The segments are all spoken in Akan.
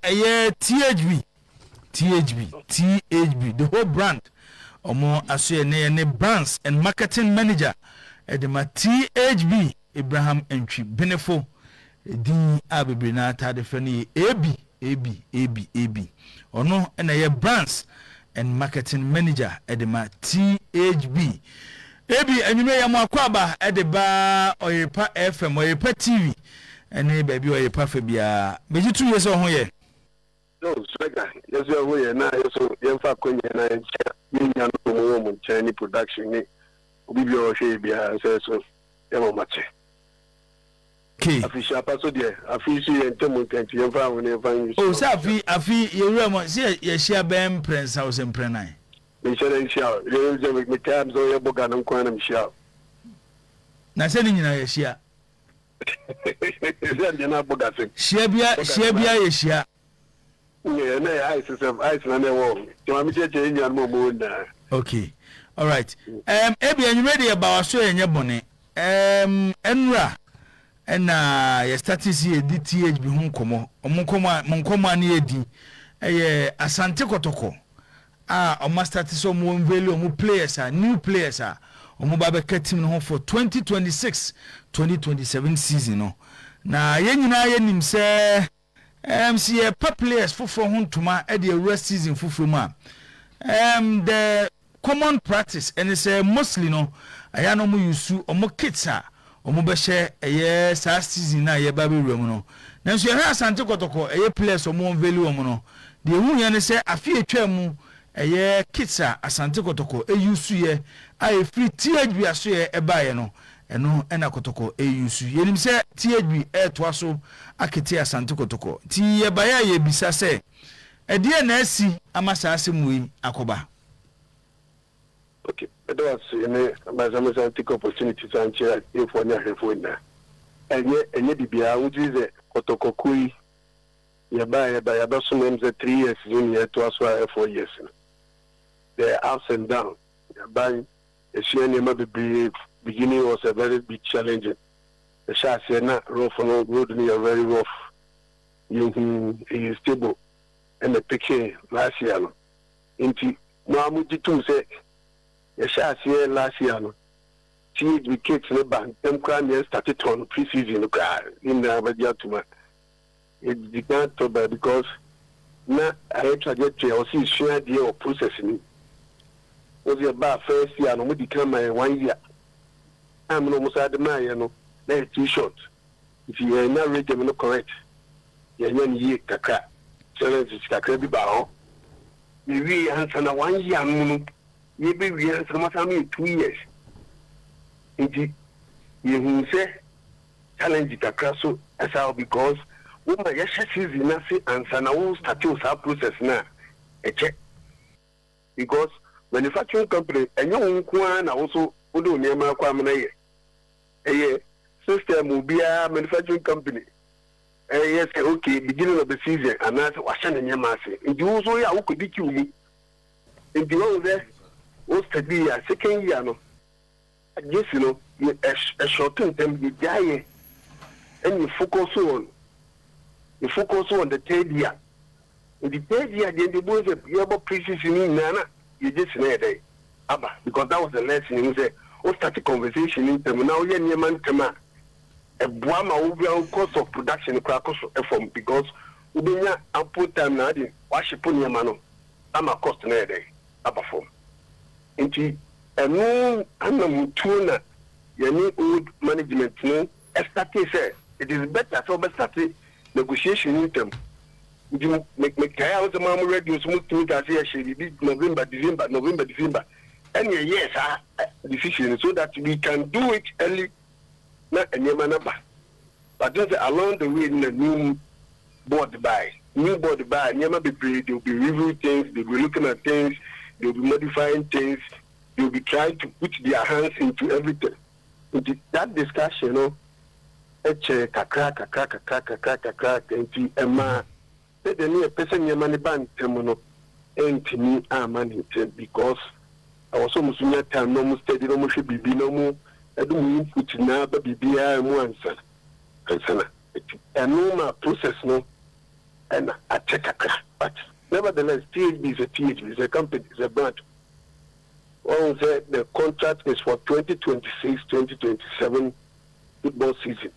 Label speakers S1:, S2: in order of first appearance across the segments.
S1: Yɛkɔ ɛyɛ THB, THB, THB, the whole brand. Ɔmo aso yɛ ne yɛ ne brands and marketing manager ɛde ma THB, Abraham Ntwi Benefo, din a bebree na ataade fɛ no yɛ AB, AB, AB, AB. Ɔno ɛna ɛyɛ brands and marketing manager ɛde ma THB. AB, anwummerɛ yɛ mo akɔ aba ɛde ba Ɔyerepa FM, Ɔyerepa TV ɛne baabi Ɔyerepa fɛ biara. Megye tu yɛ sɛ ɔho yɛ.
S2: No swagger, yɛsɛ ɛho yɛ na yɛso yɛmfa akɔnya na yɛnkyɛ yɛnya no mu wɔ mo nkyɛn ne production ne obi bi a ɔhwɛ yɛ biara sɛ so yɛma makyɛ. Afihyia pa so deɛ, afi so yɛ ntɛm ntɛnti yɛmfa aho ne yɛmfa nyi.
S1: O sɛ afi yɛwura mu sɛ yɛhyia bɛn mprɛnsa wo sɛ mprɛnan.
S2: Mehyɛ dɛ nhyia o, yɛ metaa sɛ ɔyɛ bɔga no nko ara na mehyia o.
S1: Na sɛ ne nyinaa yɛhyia.
S2: Sɛ deɛ na bɔga sɛm.
S1: Hyia bia, hyia bia yɛhyia.
S2: Yɛ na yɛ ice sɛm ice na na ɛwɔ hɔ nti maame kyerɛkyerɛ yɛ nuanom a ɔmo wɔ nyinaa.
S1: Okay, alright, ebi anwummerɛ deɛ yɛba waso yɛ nyɛ bɔne. Ɛnura ɛna yɛ start si yɛdi THB ho nkɔmmɔ. Ɔmo nkɔmmɔ a mo nkɔmmɔ a ne yɛdi ɛyɛ Asante Kɔtɔkɔ a ɔmo start sɛ ɔmo unveil ɔmo players a, new players a ɔmo ba bɛka team no ho for 2026 2027 season no. Na yɛn nyinaa yɛnim sɛ si yɛpɛ players foforɔ ho ntoma ɛde awura season foforɔ mu a, the common practice ɛne sɛ mostly no ɛyɛ na ɔmo use ɔmo kits a ɔmo bɛhyɛ ɛyɛ saa season na yɛba bɛwura mu no. Nanso yɛhwɛ Asante Kɔtɔkɔ ɛyɛ players ɔmo unveil wɔn no deɛ, ehu yɛn ne sɛ afe etwa mu ɛyɛ kits a Asante Kɔtɔkɔ eyi yɛ a efiri THB aso yɛ ɛbaeɛ no, ɛno ɛna Kɔtɔkɔ eyi. Yɛnim sɛ THB ɛɛtoa so akete Asante Kɔtɔkɔ, nti yɛbaeɛ a yɛbisa sɛ ɛdeɛ na asi ama saa asɛm wei akɔba.
S2: Okay, ɛdɛ wase ne basamasa take opportunity san kyerɛ atiefoɔ ne ahwɛfoɔ nyinaa. Ɛnyɛ biribiara wogye sɛ Kɔtɔkɔkuo yi yɛba yɛbɛsom ɛm sɛ 3 years so ne yɛtoa so a 4 years no, the ups and down, yɛba yɛsua nneɛma bebree. Beginning was a very big challenge. Yɛhyɛ aseɛ na rough no, road no yɛ very rough. Yɛhu ɛyɛ stable ɛna picking last year no, nti mo a mogye tom sɛ yɛhyɛ aseɛ last year no, THB kit ne ba ntɛm koraa na yɛ start tɔn no pre-season no koraa ne nyinaa bɛgye atom a yɛdi kan tɔ ba, because na ayɛ trajectory a wɔsi esua adeɛ wɔ process ni. Wɔsi ɛbaa first year no, wɔn di kan ma yɛ one year time no, wɔn sa de maa yɛ no na yɛ too short, nti yɛn na regime no correct, yɛn nyɛ no yie kakra, challenges kakra bi baa hɔ. Yɛwie ansa na one year no mu no, yɛbɛwie ansa na wɔn asan yɛ 2 years, nti yɛhu sɛ challenge kakra so ɛsa, because woma yɛhyɛ season n'ase ansa na wo start wo saa process na ɛkyɛ, because manufacturing company ɛnyɛ wo nko ara na wo so wode wo nneɛma akɔ amena yɛ. Ɛyɛ system, obiara manufacturing company ɛyɛ sɛ okay, beginning of the season anaasɛ wahyɛ ne nneɛma ase, nti wo nso yɛ a wokɔdi queue mu. Nti wɔn sɛ wo study a second year no jersey no yɛ ɛshort ntɛm, yɛgya yɛ ɛna yɛ focus on the third year. Nti third year deɛ, nti bo sɛ yɛbɔ pre-season ni nyinaa na yɛ jersey no yɛ dɛ aba, because that was the lesson yi sɛ wo start conversation ni ntɛm na woyɛ nneɛma ntɛm a ɛboa ma wo bia cost of production koraa kɔ so ɛfam, because wobɛnya ample time na ade wahyepo nneɛma no ama cost no yɛ dɛ aba fam. Nti ɛno anam tuo na yɛne old management no ɛstart sɛ it is better sɛ wɔbɛstart negotiation ni ntɛm. Nti mekae a wosɛ maa mo radio so motumi ka sɛ yɛhyɛ biribi November, December, November, December, ɛne ɛyɛɛ saa decision so that we can do it early na nneɛma no ba. But just along the way na new board by nneɛma bebree, they will be review things, they will be looking at things, they will be modifying things, they will be trying to put their hands into everything. Nti that discussion no ɛkyɛ kakra kakra kakra kakra kakra, nti ɛmaa sɛdeɛ ne yɛpɛ sɛ nneɛma no ba ntɛm no ɛntumi ama ne ntɛm, because ɛwɔ sɛ ɔmo so nya time na ɔmo study na ɔmo hwɛ biribi na ɔmo ɛde mo input na ba biribiara mu ansa na ɛno ma process no. Ɛna akyɛ kakra, but nevertheless THB is a THB, is a company, is a brand. Wɔn sɛ the contract is for 2026-2027 football season.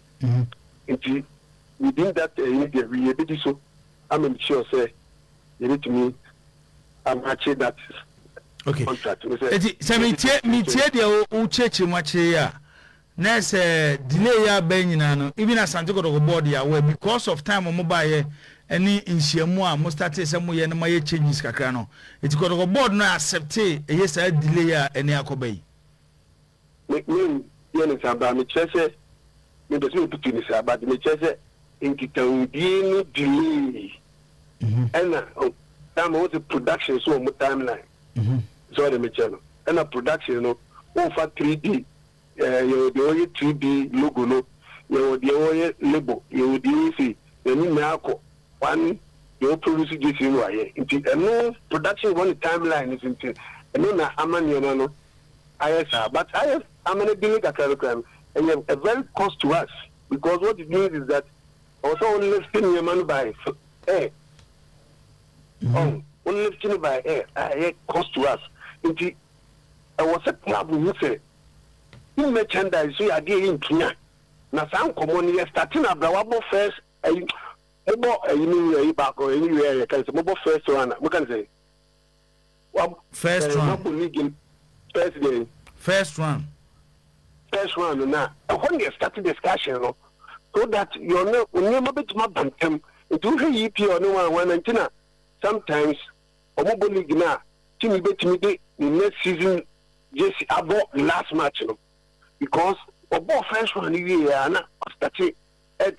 S2: Nti within that ɛyi deɛ wi yɛbɛdi so ama sure sɛ yɛbɛtumi amakye that contract.
S1: Eti sɛ metie deɛ wokyerɛkyerɛ mu akyerɛ yi a, na sɛ delay yɛ aba nyinaa no, even Asante Kɔtɔkɔ board yɛ aware because of time ɔmo baayɛ ɛne nhyiamu a mo start sɛ mo yɛ no, mo ayɛ changes kakra no, eti Kɔtɔkɔ board no accept ɛyɛ saa delay a ɛne akɔba yi.
S2: Me yɛ ne saa ba, mekyerɛ sɛ mepɛ sɛ meputu ne saa, but mekyerɛ sɛ nkitahodie no delay ɛna time wɔn sɛ production so wɔn timeline sɛ ɔde mekyerɛ no, ɛna production no wɔnfa 3D, yɛwɔ deɛ wɔyɛ 3D logo no, yɛwɔ deɛ wɔyɛ label, yɛwɔ deɛ wɔyɛ sei na ne nyinaa akɔ one deɛ wɔproduce jersey no ayɛ. Nti ɛno production wɔ ne timeline no so, nti ɛno na ama nneɛma no ayɛ saa, but ayɛ ama no delay kakra no kora no, ɛyɛ a very cost to us, because what it means is that ɔwɔ sɛ wɔn lift nneɛma no by air, ɔn wɔn lift no by air a ɛyɛ cost to us. Nti ɛwɔ sɛ club hu sɛ team merchandise so yɛ adeɛ yɛ ntua na saa nkɔmɔ no yɛ starting abira wabɔ first ɛyi, mobɔ ɛyi ne ɛyi baako ɛyi ne wia yɛ kan sɛ mobɔ first round a mo kan sɛ
S1: wa first round.
S2: Mabɔ league first day.
S1: First round.
S2: First round no, na ɛhɔ ne yɛ start discussion no so that your ne nneɛma bɛtumi aba ntɛm. Nti wohwɛ EPL ne wɔn a wɔn nti na sometimes ɔmo bɔ league na team bɛtumi de ne next season jersey abɔ last match no, because ɔbɔ first round wie ya na ɔstart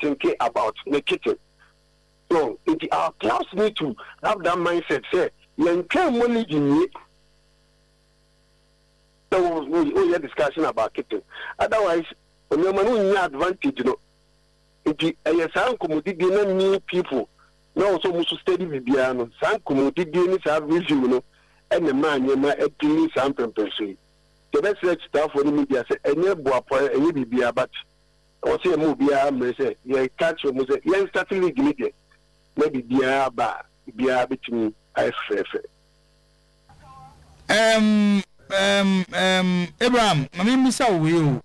S2: thinking about ne kitchen. So nti our clubs need to have that mindset sɛ yɛn twɛn mo league nie sɛ wo woyɛ discussion about kitchen, otherwise nneɛma no nya advantage no. Nti ɛyɛ saa nkɔmmɔdidie na new people na wɔn nso wɔn nso steady biribiara no, saa nkɔmmɔdidie ne saa review no ɛna mmaa nneɛma ɛdili saa mpɛmpɛnso yi. Yɛbɛsrɛ kyitaafoɔ no media sɛ ɛnyɛ boapɔ, ɛnyɛ biribiara, but ɛwɔ sɛ yɛma obiara mmerɛ sɛ yɛka kyerɛ mu sɛ yɛn start league ne deɛ na biribiara ba a, biribiara bɛtumi ayɛ fɛfɛɛfɛ.
S1: Abraham, ma memmisa wo wei o.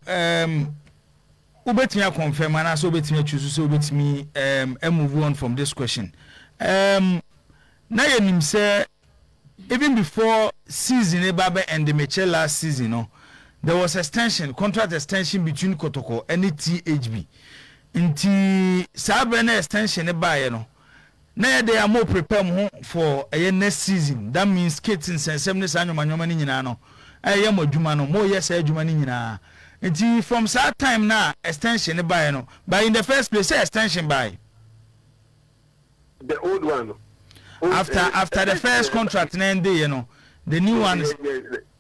S1: Wobɛtumi aconfirm anaasɛ wobɛtumi atwi so sɛ wobɛtumi move on from this question. Na yɛnim sɛ even before season eba bɛ end, mekyɛ last season no, there was extension, contract extension between Kotoko ɛne THB. Nti saa berɛ na extension ne baeɛ no, na yɛde a mo prepare mo ho for ɛyɛ next season. That means kit nsɛnsɛm ne saa nnwoma no nyinaa no, ɛyɛ mo adwuma no, mo yɛ saa adwuma no nyinaa. Nti from saa time na extension ne baeɛ no, but in the first place sɛ extension baeɛ.
S2: The old one.
S1: Old, after after the first contract na ɛnde yɛ no, the new one.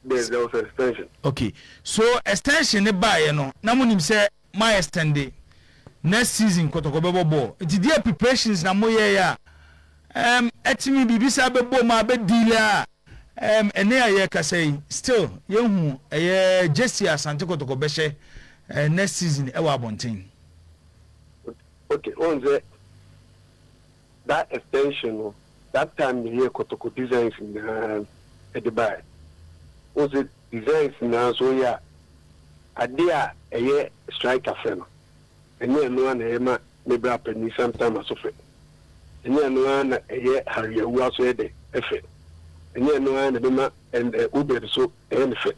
S2: There was extension.
S1: Okay, so extension ne baeɛ no, na mo nim sɛ ma extend next season Kɔtɔkɔ bɛbɔ bɔɔl. Nti deɛ preparations na mo yɛ yɛ a ɛtumi biribi saa bɛbɔ mu a bɛdeal a ɛne a yɛrekasa yi, still yɛhu ɛyɛ jersey Asante Kɔtɔkɔ bɛhyɛ next season ɛwɔ abɔnten.
S2: Okay, wɔn sɛ that extension no, that time ne yɛ Kɔtɔkɔ designs nyinaa ɛde bae. Wɔn sɛ designs nyinaa nso yɛ a ade a ɛyɛ striker fɛ no, ɛnyɛ ɛno a na ɛyɛ ma ne bra panyin sometime aso fɛ, ɛnyɛ ɛno a na ɛyɛ hariawu aso yɛ dɛ ɛfɛ, ɛnyɛ ɛno a na ɛbɛma ɛn Obed so ɛyɛ ne fɛ.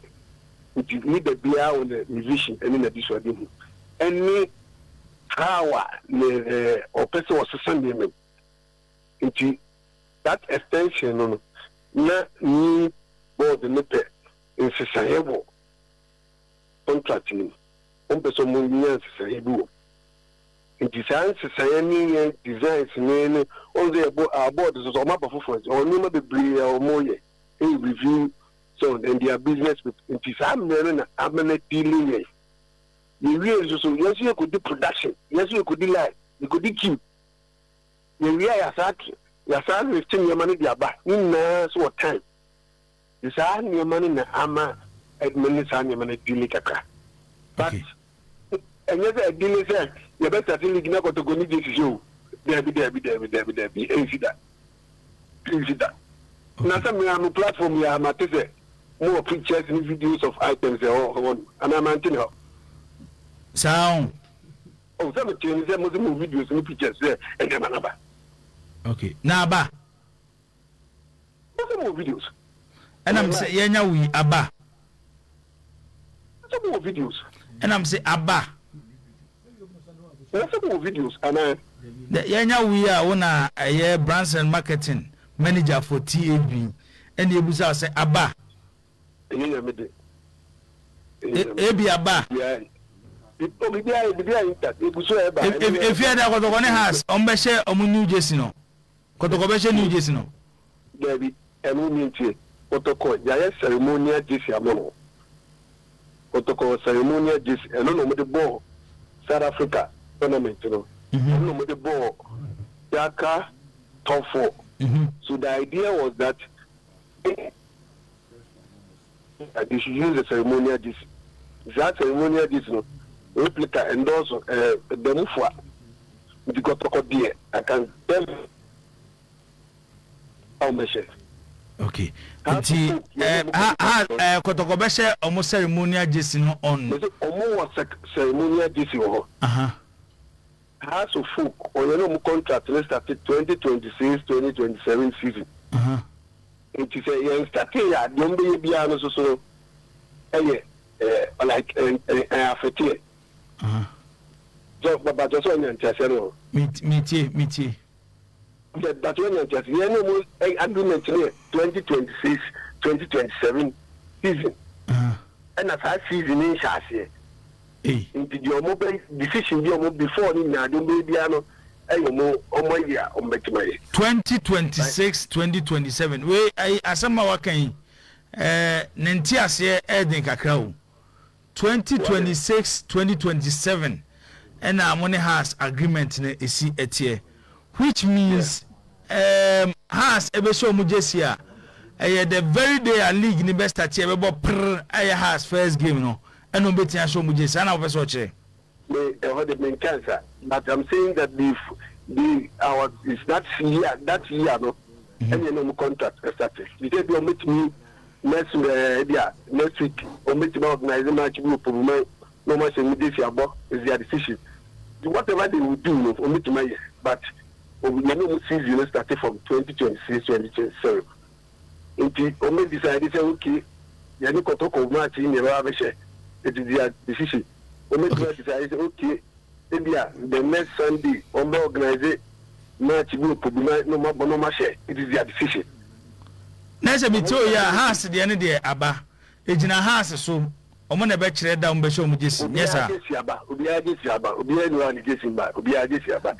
S2: Nti leader biara wɔ ne ne vision ɛne n'adisuade hu ɛne how a ne ɔpɛ sɛ ɔsesa nneɛma mu. Nti that extension no, na new board ne pɛ nsesaeɛ wɔ contract no mu. Wɔn pɛ sɛ wɔn nya nsesaeɛ bi wɔ mu. Nti saa nsesaeɛ ne yɛn designs ne wɔn sɛ yɛbɔ our board so sɛ wɔn aba foforɔ, nti wɔn nneɛma bebree a wɔn yɛ ɛyɛ review so, and their business people. Nti saa mmerɛ no na amena dealing yɛn yɛwie nso so, yɛn nso yɛkɔdi production, yɛn nso yɛkɔdi line, yɛkɔdi queue. Yɛwie a, yɛasa yɛasa lift nneɛma no de aba ne nyinaa so wɔ time. Saa nneɛma no na ama ɛduma ne saa nneɛma no delay kakra, but ɛnyɛ sɛ ɛdelay sɛ yɛbɛstart league na Kɔtɔkɔ ne jersey o. Dabi, dabi, dabi, dabi, dabi, ɛnsi da, ɛnsi da. Na sɛ mea mo platform yi a, mate sɛ mowɔ pictures ne videos of items ɛwɔ hɔ no, anaa mante ne hɔ?
S1: Saa o.
S2: Oh, sɛ metee ne sɛ mo sɛ mo videos ne pictures sɛ nneɛma no aba.
S1: Okay, na aba.
S2: Mo sɛ mo wɔ videos.
S1: Ɛna me sɛ yɛnya wo yi aba.
S2: Mo sɛ mo wɔ videos.
S1: Ɛna me sɛ aba.
S2: Mo sɛ mo wɔ videos anaa.
S1: Yɛnya wo yi a wo na ɛyɛ brands and marketing manager for THB ɛna ebusa sɛ aba.
S2: Ɛnyɛ Nyame de.
S1: Ebi aba. Efi ɛda Kɔtɔkɔ ne Hearts ɔmo bɛhyɛ ɔmo new jersey no. Kɔtɔkɔ bɛhyɛ new jersey no.
S2: Dabi, ɛno mi ntie. Kɔtɔkɔ yayɛ ceremonial jersey ama wɔn. Kɔtɔkɔ ceremonial jersey ɛno na ɔmo de bɔɔ South Africa tournament no. Ɛno na ɔmo de bɔɔ Dakar top 4. So the idea was that they should use the ceremonial jersey. Saa ceremonial jersey no replica ndɔɔso, ɛɛ ɛda mu fua. Nti Kɔtɔkɔ deɛ, I can tell you a wɔbɛhyɛ.
S1: Okay, nti ɛɛ ha ha ɛɛ Kɔtɔkɔ bɛhyɛ wɔn ceremonial jersey no on.
S2: Mese wɔn wɔ ceremonial jersey wɔ hɔ. Hearts of Oak ɔyɛ ne wɔn contract no start 2026 2027 season. Nti sɛ yɛn startee a, deɛ wɔbɛyɛ biara no soso no ɛyɛ ɛɛ like ɛn ɛn ɛn afɛteɛ. So bàtɛ sɛ ɔnya nteaseɛ no.
S1: Metie, metie.
S2: Bàtɛ ɔnya nteaseɛ, yɛn ne wɔn agreement no yɛ 2026 2027 season. Ɛna saa season no nhyɛ aseɛ. Nti deɛ ɔmo bɛ decision bi ɔmo before ne nyinaa deɛ ɔmo bɛyɛ biara no ɛyɛ ɔmo ɔmo ayi a ɔmo bɛtumi ayɛ.
S1: 2026 2027 wei ayi asɛm a waka yi ɛɛ ne nteaseɛ ɛɛden kakra o. 2026 2027 ɛna mo ne Hearts agreement no esi ɛteɛ, which means Hearts ɛbɛhyɛ ɔmo jersey a, ɛyɛ the very day a league ni bɛ start, ɛbɛbɔ prr, ɛyɛ Hearts first game no ɛna ɔmo bɛtumi ahyɛ ɔmo jersey. Saa na wɔpɛ sɛ ɔkyerɛ?
S2: Me ɛhɔ de me nka nsa, but I'm saying that the our is that year no ɛna ɛna ɔmo contract ɛstart bi sɛ bi ɔmo betumi next bi a next week ɔmo betumi organize match bi wɔ Pobuman na ɔmo ahyɛ ɔmo jersey abɔ is their decision. Whatever they will do no, ɔmo betumi ayɛ, but ɔmo yɛn ɔmo season no start from 2026 2027, nti ɔmo decide sɛ okay, yɛne Kɔtɔkɔ match yi na ɛbɛba abɛhyɛ, it is their decision. Ɔmo betumi decide sɛ okay, ebi a the next Sunday ɔmo bɛ organize match bi wɔ Pobuman na ɔmo abɔ na ɔmo ahyɛ, it is their decision.
S1: Na sɛ mi tie oyi a, Hearts deɛ ne deɛ aba, egyina Hearts so, ɔmo na ɛbɛkyerɛ da ɔmo bɛhyɛ ɔmo jersey, nyɛ saa?
S2: Obiara jersey aba, obiara jersey aba, obiara ni hɔ a ne jersey ba, obiara jersey aba,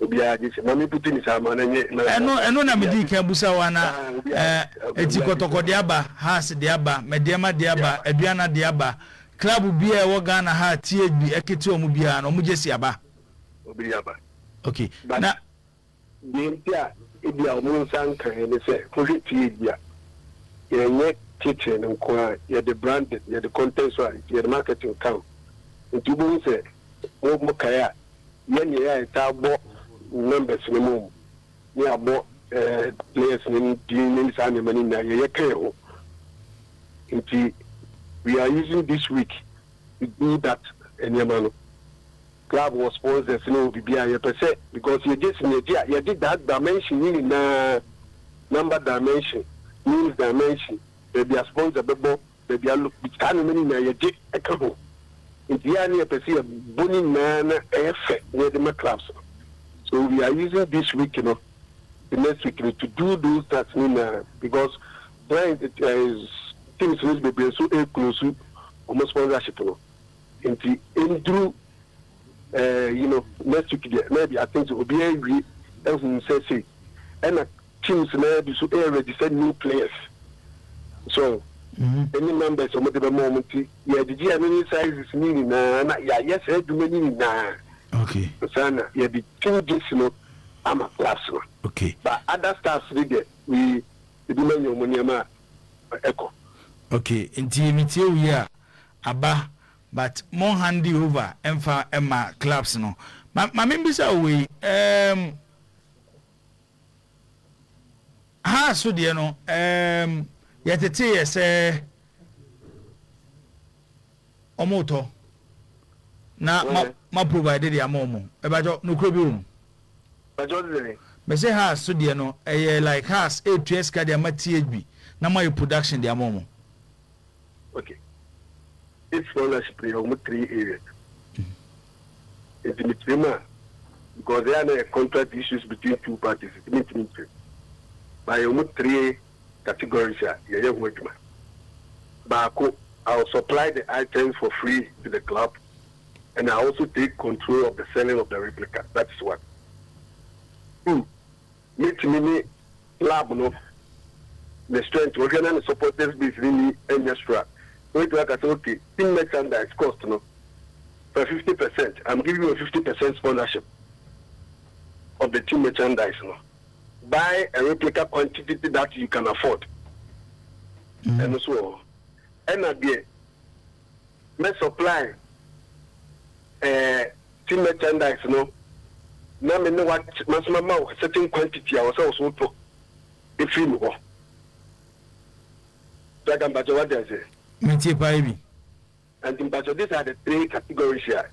S2: obiara jersey maame puti ne saa ma na nye.
S1: Ɛno na mi di kan busa wa na eti Kɔtɔkɔ deɛ aba, Hearts deɛ aba, Mɛdeɛma deɛ aba, Aduana deɛ aba, club bi a ɛwɔ Ghana ha THB ɛkete ɔmo biara na ɔmo jersey aba.
S2: Obi aba.
S1: Okay, na.
S2: Deɛ nti a ebi a ɔmo nsa nkan ne sɛ wohwɛ THB a, yɛnyɛ kitchen nko a, yɛde branding, yɛde content, so a yɛde marketing ka ho. Nti wobɛhu sɛ mo kae a, yɛn yɛ a yɛtaa bɔ numbers no mu ne abɔ players no din ne saa nneɛma no nyinaa yɛyɛ ka yɛn ho. Nti we are using this week to do that nneɛma no. Club wɔ sponsors ne wɔ biribi a yɛpɛ sɛ because yɛgye si yɛgye a yɛgye that dimension ne nyinaa, number dimension, names dimension, baabi a sponsor bɛbɔ, baabi a saa nneɛma no nyinaa yɛgye ɛka ho. Nti yɛa ne yɛpɛ sɛ yɛbɔ ne nyinaa na ɛyɛ fɛ na yɛde ma clubs no. So we are using this week no, the next week no, to do those tasks ne nyinaa because client teams no bebree nso eclose ɔmo sponsorship no. Nti nduru next week deɛ, maybe I think sɛ obiara awie ehu sɛ sei ɛna teams na bi so ɛyɛ register new players, so ɛne numbers ɔmo de bɛma ɔmo. Nti yɛgyegye ɛno ne sizes ne nyinaa na yɛayɛ saa adwuma ne nyinaa nsa na yɛde team jersey no ama clubs no. But other staffs ne deɛ, we ebi ma nya ɔmo nneɛma a ɛkɔ.
S1: Okay, nti metie wo yi a, aba, but mo hand over ɛmfa ɛma clubs no. Ma ma membisa wo wei. Um, ha so deɛ no, um, yɛtete yɛ sɛ ɔmo tɔ na ma ma provide de ama ɔmo. Ɛbɛkyɛ nokorɛ bi wɔ mu? Mese Haas so deɛ no, ɛyɛ like Haas ɛretua sika de ama THB na moayɛ production de ama ɔmo.
S2: Okay. This scholarship yɛ ɔmo three areas. Nti mekyerɛ mu a, because ɛyɛ a na yɛ contract issues between two parties nti mentumi nkyerɛ mu. But yɛ ɔmo three categories a yɛyɛ ho adwuma. Baako, I will supply the items for free to the club and I also take control of the selling of the replica, that is one. Two, mɛtumi ne club no ne strength, wɔhwɛ na ne supporters base no ni nyɛ soro a, wobɛtumi aka sɛ okay, team merchandise cost no fa 50%, I'm giving you a 50% sponsorship of the team merchandise no, buy a replica quantity that you can afford. Ɛno nso wɔ hɔ. Ɛna deɛ mɛ supply eh, team merchandise no na me ne wa masoma ma wo certain quantity a wɔsɛ wɔso wotɔ efiri me hɔ. Jaga, mpakyɛ, wate aseɛ?
S1: Metie paa bi.
S2: Nti mpakyɛ, these are the three categories a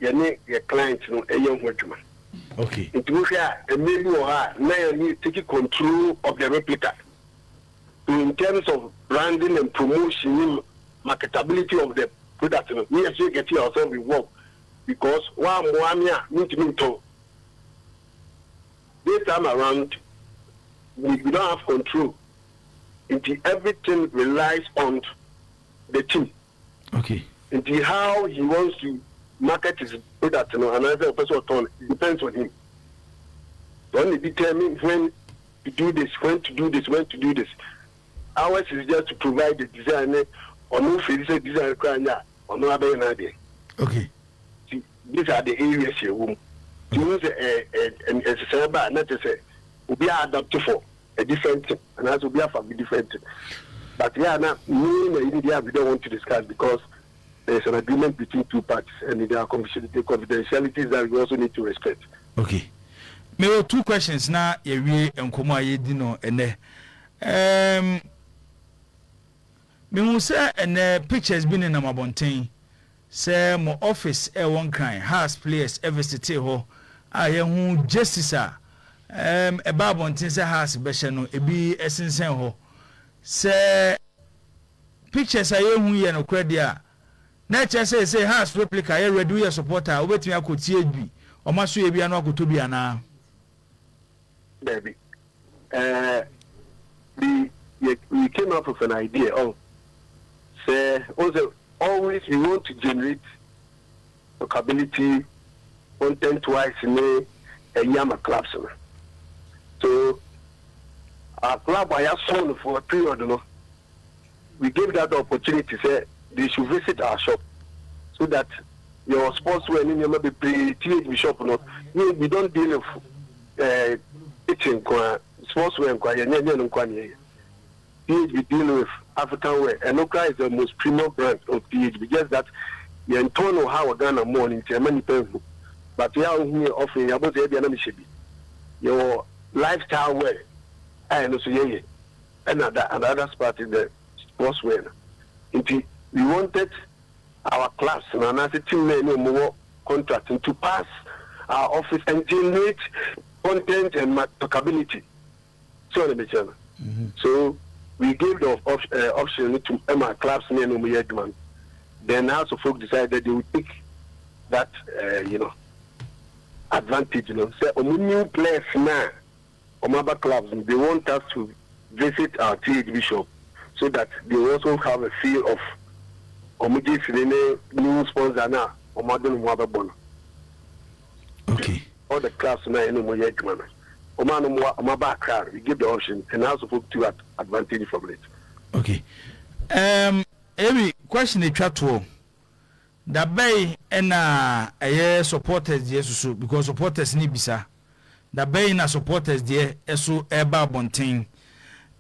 S2: yɛne yɛ client no ɛyɛ ho adwuma. Nti wohwɛ a, mmerɛ bi wɔ hɔ a na yɛne take control of the replica. So in terms of branding and promotion ne marketability of the product no, ne yɛso yɛ get ourselves involved because woammoa me a mentumi ntɔn. This time around we don't have control, nti everything relies on the team. Nti how he wants to market his product no anaasɛ ɔpɛ sɛ ɔtɔn no, it depends on him. So ɔno na determine when to do this, when to do this, when to do this. Ours is just to provide the design ne ɔno feel sɛ design koraa nyɛ a, ɔno abɛyɛ n'adeɛ. Nti these are the areas yɛwɔ mu. Nti wohu sɛ ɛ ɛ nhyehyɛeɛ ba a, na kyerɛ sɛ obiara adapt for a different thing anaasɛ obi afa different thing. But yeah, na me na yi deɛ, we don't want to discuss because there is an agreement between two parties and there are confidentialities that we also need to respect.
S1: Okay. Mewɔ two questions na yɛwie nkɔmmɔ a yɛdi no ɛnɛ. Mehu sɛ ɛnɛ pictures bi nenam abɔnten sɛ mo office ɛwɔ Nkran, Hearts players ɛvisitee hɔ a yɛhu jerseys a ɛba abɔnten sɛ Hearts bɛhyɛ no, ebi ɛsensɛn hɔ. Sɛ pictures a yɛhu yɛ nokorɛ deɛ a, na ɛkyerɛ sɛ sɛ Hearts replica yɛ ready, woyɛ supporter a, wobɛtumi akɔ THB ɔma so yɛ bi ano akɔtɔ bi anaa?
S2: Dabi. We came up with an idea. Oh, sɛ, oh, sɛ always we want to generate talkability, content wise ne ɛyi ama clubs no. So our club a yɛasom no for a period no, we gave that opportunity sɛ they should visit our shop so that your sportswear ne nneɛma bebree. THB shop no, we don't deal with kitchen nko a, sportswear nko a, yɛnyɛ nyɛ no nko a ne yɛyɛ. THB deal with African wear. Ɛno koraa is the most premium brand of THB, just that yɛntɔn no ha wɔ Ghana mall no nti ɛma nipa nhu, but yɛ a wohu yɛ offering yɛabɔ sɛ yɛbia na mehyɛ bi. Yɛwɔ lifestyle wear a ɛno nso yɛyɛ, ɛna the another part is the sports wear no. Nti we wanted our clubs na anaasɛ team na ɛne ɔmo wɔ contract to pass our office and generate content and talkability. So ɔne mekyerɛ no, so we gave the option to ɛma clubs ne ɛne ɔmo yɛ adwuma no. Then Hearts of Oak decided they would take that advantage no sɛ ɔmo new players na ɔmo aba clubs no, they want us to visit our THB shop so that they also have a feel of ɔmo gye firi ne new sponsor na ɔmo ade no ho abɛbɔ no. All the clubs na ɛne ɔmo yɛ adwuma no, ɔmo ano mo ɔmo aba Accra, we give the option and Hearts of Oak took advantage from it.
S1: Okay. Ebi question etwa toɔ. Dabɛyi ɛna ɛyɛ supporters deɛ soso, because supporters ne bisa. Dabɛyi na supporters deɛ ɛso ɛba abɔnten?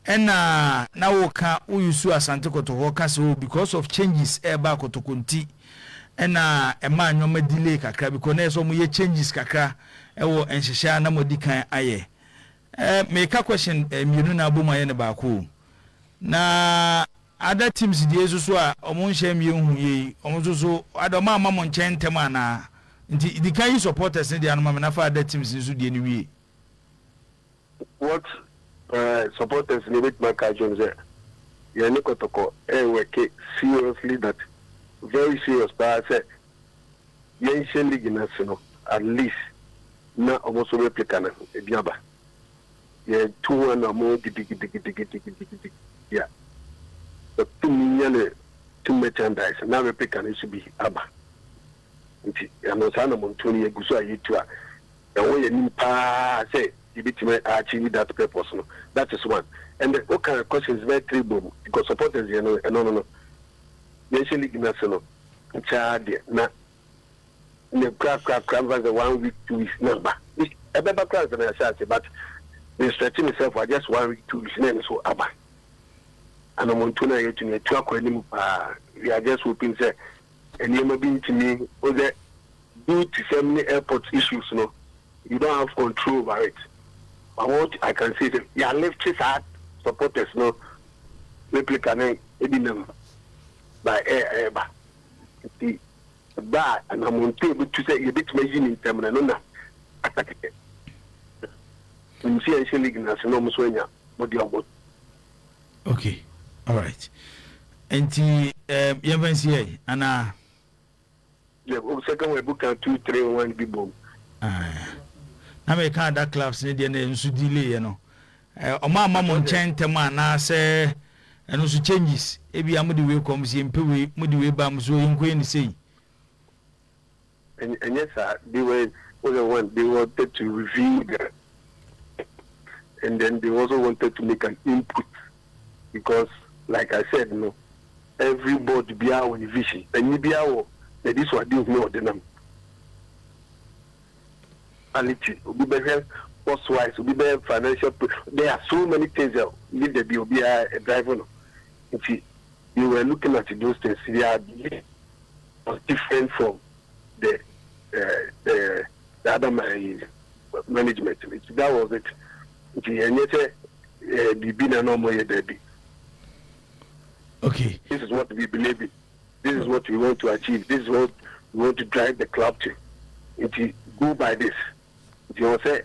S1: Ɛna na woka woyusu Asante Kɔtɔkɔ ka sɛ o, because of changes ɛba Kɔtɔkɔ nti. Ɛna ɛmaa nneɛma delay kakra because na yɛ sɛ ɔmo yɛ changes kakra ɛwɔ nhyehyɛ a na mo di kan ayɛ. Meka question mmienu na abom ayɛ ne baako o. Na other teams deɛ nso so a ɔmo nhyɛ mmienu hu yie yi, ɔmo nso so ada ɔmo ama mo nkyɛn ntɛm anaa? Nti di kan yi supporters ne deɛ anoma mi nafa other teams nso deɛ no wie.
S2: What supporters ne bɛtumi aka akyerɛ m sɛ yɛne Kɔtɔkɔ ɛɛwork seriously, that very serious paa, sɛ yɛnhyɛ league no ase no, at least na ɔmo nso replica no ebi aba. Yɛtu ho anammɔ gidigidigidigidigidi a ɔtumi nya ne team merchandise na replica no nso bi aba. Nti ɛno saa na monto no yɛgu so a yɛtu a ɛwɔ yɛ nim paa sɛ yɛbɛtumi achieve that purpose no. That is one. And the okay questions bɛyɛ three bom because supporters yɛ no, ɛno no yɛnhyɛ league no ase no nkyɛa deɛ na ne kora kora kora mfa sɛ one week, 2 weeks na aba. Ɛbɛba kora sɛ na yɛhyɛ ase, but me stretch myself for just one week, 2 weeks na ɛno so aba. Anamonto no a yɛtu no, yɛtu akɔ anim paa. We are just hoping sɛ nneɛma bi ntumi o sɛ due to some ne airport issues no, you don't have control over it. But what I can say is yɛ lift saa supporters no replica ne ebi nam by air ɛɛba. Nti ba a anamonto ebitu sɛ yɛbɛtumi ayi ne ntɛm no, ɛno na aka kɛkɛ nsi yɛnhyɛ league no ase na ɔmo nso anya mo deɛ ɔmo.
S1: Okay, alright, nti yɛmfa nsi yɛ anaa?
S2: Yeah, second one book two three one bi bom.
S1: Ah, na meka other clubs ne deɛ no nso delay yɛ no, ɔmo ama mo nkyɛn ntɛm anaasɛ ɛno nso changes ebi a mode wei kɔm si yɛmpɛ wei, mode wei ba mo so yɛnkɔ yɛ ne sei?
S2: And yes, sir, they were was the one they wanted to review the and then they also wanted to make an input because, like I said no, every board biara wɔ ne vision, ɛnyi biara wɔ n'adi so ade hu ɔde nam quality, obi bɛhwɛ cost wise, obi bɛyɛ financial. There are so many things that leader bi obiara drive no. Nti they were looking at those things. They are was different from the other management. Nti that was it. Nti ɛnyɛ sɛ biribi na ɔmo yɛ daabi. This is what we believe in, this is what we want to achieve, this is what we want to drive the club to, nti go by this. Nti wọ́n sɛ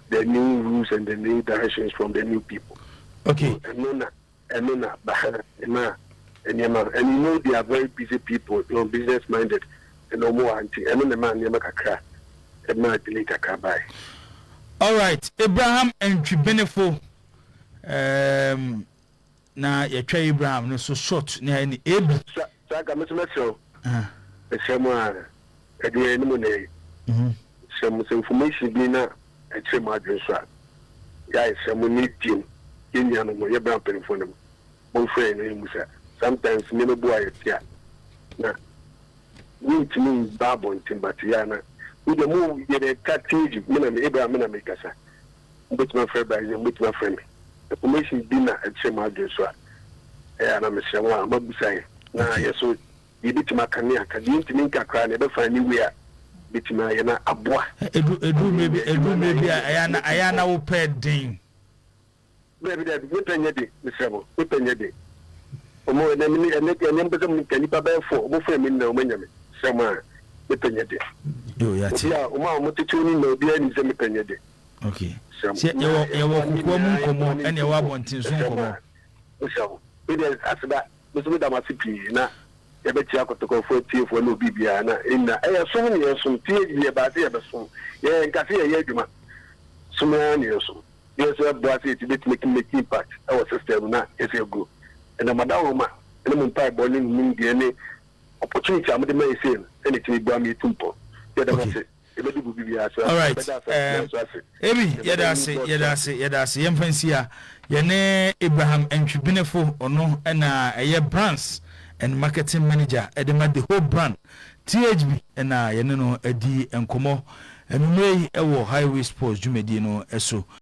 S2: the new rules and the new directions from the new people. Ɛno na ɛma nneɛma, and you know they are very busy people, business minded, ɛna ɔmo wa, nti ɛno na ɛma nneɛma kakra ɛma delay kakra baa.
S1: Alright, Abraham Ntwibenefo, na yɛtwa Abraham no so short ne ayɛ ne ab.
S2: Saa ka meso mɛsrɛ ɛsrɛ mu a ɛde yɛn anim na yɛ srɛ mo sɛ information bi na ɛkyerɛ mu adwene so a yɛ ayɛ mo ne diem yɛn nuanom no, yɛbra mpanimfoɔ no mu, momfrɛ yɛn na yɛmu sa. Sometimes nneɛma bu a yɛte a na wontumi mba abɔnten, but yɛ ana wode mo yɛde ka tv. Me na me Abraham, me na mekasa. Mobɛtumi afrɛ Brazil, mobɛtumi afrɛ me. Information bi na ɛkyerɛ mu adwene so a ɛyɛ ana mesrɛ mo a mabusa yɛ na yɛ so yɛbɛtumi aka ne aka deɛ ntumi nka koraa na yɛbɛfa ne wei a bɛtumi ayɛ na aboa.
S1: Edu mmerɛ bi a ɛyɛ ana wopɛ den.
S2: Dabi, dabi, mepɛ nyɛ de, mesrɛ mo, mepɛ nyɛ de. Ɔmo ɛnɛ mi ɛnɛ ɛnɛ mpɛ sɛ mo ka nipa bɛyɛ fo ɔmo fɛ mi nna ɔmo anya mi srɛ mo a mepɛ nyɛ de.
S1: Yo, yate.
S2: Obi a ɔmo a ɔmo tete oni na obiara nim sɛ mepɛ nyɛ de.
S1: Okay, sɛ yɛwɔ kokoa mu nkɔmɔ ɛna ɛwɔ abɔnten so nkɔmɔ.
S2: Mesrɛ mo, mi deɛ aseda mi nso mi da mo ase pii na yɛbɛkyia Kɔtɔkɔfoɔ atiefoɔ ne obi biara na ɛnna ɛyɛ som ne yɛ som tie yɛ baase yɛbɛsom yɛ nkase yɛyɛ adwuma som ara ne yɛ som yɛ sɛ ɛboa sɛ yɛti bɛtumi make impact ɛwɔ system na yɛsɛ aguro. Ɛnna mada wɔn ma ɛne mo mpaebɔ ne mo nimdeɛ ne opportunity a mode ma yɛ sei no ɛna ɛtumi boa me yɛtu mpɔ. Yɛda mo ase, yɛbɛdi bu biribiara so.
S1: Alright, ebi yɛda ase, yɛda ase, yɛda ase. Yɛmfa nsi a yɛne Abraham Ntwibenefo, ɔno ɛna ɛyɛ brands and marketing manager ɛde ma the whole brand THB, ɛna yɛne no adi nkɔmmɔ anwummerɛ yi ɛwɔ Highway Sports dwumadie no ɛso.